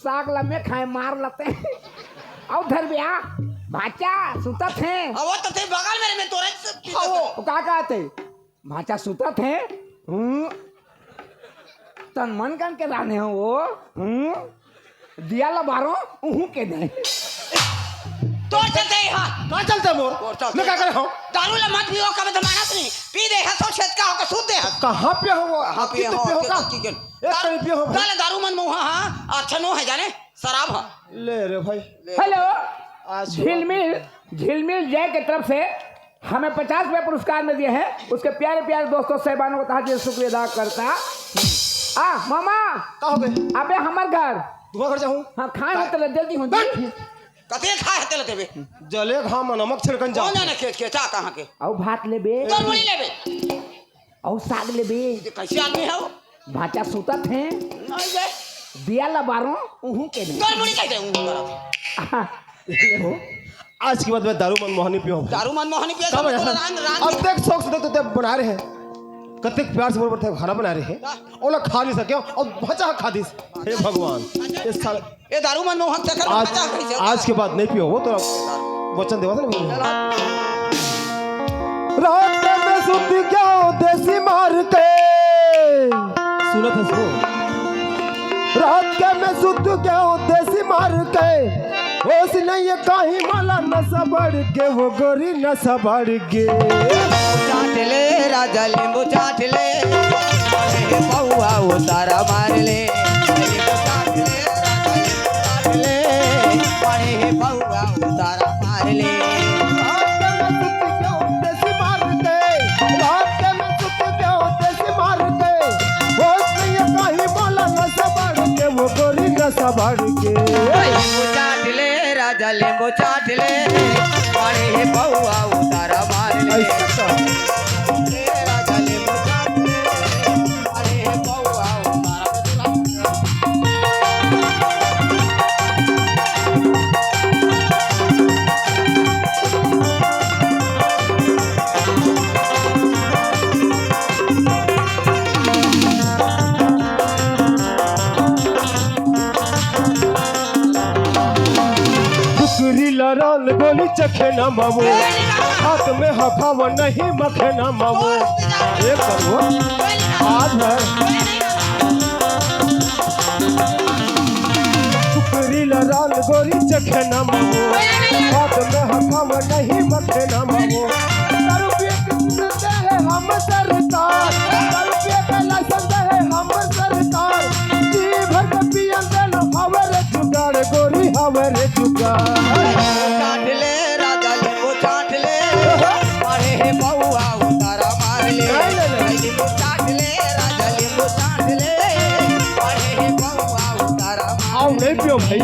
साग लम्मे खाए मार लते। अउ धर बे आ, भांचा सुतत हे। अउ वो तो ते बगल में रे, मैं तोरे से पीछे अउ से। वो का कहते? भांचा सुतत हे। हम्म। तन मन कन के रांधे हो वो। हम्म। दिया ला बारो, उहू के नहीं। तोर चलते ही हाँ। का चलते मोर? तोर चलते। मैं का करे हूँ? दारू ला मत पियो, कब जमाना से नहीं। पी दे हस, छेद का होकर सूत दे हस। कहाँ पे हो वो? कहाँ पे कितने हो? पे हो का? कितने, कितने? एक दारू, कहीं पे हो भाई? दारू मन मुहा, हाँ। अच्छा नो है जाने, शराब है। ले रे भाई। हेलो। आज झिलमिल, झिलमिल जय के तरफ से हमें पचास रुपया पुरस्कार में दिए हैं, उसके प्यारे प्यारे दोस्तों साहिबानों को तहे दिल से शुक्रिया अदा करता। आ मामा, का हो गए? अबे हमर घर। तुम्हारे घर जाऊँ? हाँ, खाए होते ले, जल्दी हो जी। कते खाए हते लेते बे? जले घा में नमक छिड़कन जाओ। कौन जाने खेत के चा कहाँ के? अउ भात लेबे। तोर मुड़ी लेबे। अउ साग लेबे। ये कैसे आदमी है वो? भांचा सुतत हे। नहीं बे। दिया ला बारो, उहू के नहीं। तोर मुड़ी कहते हूँ। आज के बाद मैं दारू मन मोहनी पियो। दारू मन मोहनी पियो, का सब बना? तोला रांध, रांध अब के देख, शौक से देख, तो ते बना रहे हैं, कते प्यार से मोर बर खाना बना रहे हैं, का? ओला खा नहीं सके और भांचा खा दिस। हे भगवान, ये साल ए दारू मन मोहन चक्कर में आज, फंसा कैसे? आज के बाद नहीं पियो, वो तो वचन देवा था ना भैया। रात के मैं सुत गया देसी मार के। सुनत हस वो? रात के मैं सुत गया देसी मार के। होश नहीं है काहीं मला नशा बढ़ के, वो गोरी नशा बढ़ के। चाट ले राजा लींबू चाट ले, अरे पौआ उतारा मार ले। लींबू चाट ले राजा लींबू चाट ले, अरे पौआ उतारा मार ले। रात के मैं सुत गया देसी मार के, रात के मैं सुत गया देसी मार के। होश नहीं है काहीं मला नशा बढ़ के, वो गोरी नशा बढ़ के। लींबू चाट ले राजा लींबू चाट ले, पानी ही पौआ उतारा मार ले। ऐसा का? ले राजा लींबू चाट ले, पानी ही पौआ उतारा मार ले। कुकरी लड़ल गोली चखे ना मामू, हाथ में हफाव नहीं मखे ना मामू। ये करो। आज है। कुकरी लड़ल गोली चखे ना मामू, हाथ में हफाव नहीं मखे ना मामू। दारू पिए के सुनते हैं हम सरकार, दारू पिए के लाइसेंस है हम सरकार। जी भर के पियन देलो हवे रे जुगाड़, गोरी हवे रे जुगाड़। चाट ले राजा लींबू चाट ले, अरे हे बउआ उतारा मार ले। नहीं, नहीं, नहीं। लींबू चाट ले राजा लींबू चाट ले, अरे हे बउआ उतारा मार ले। आओ, नहीं पियो भाई।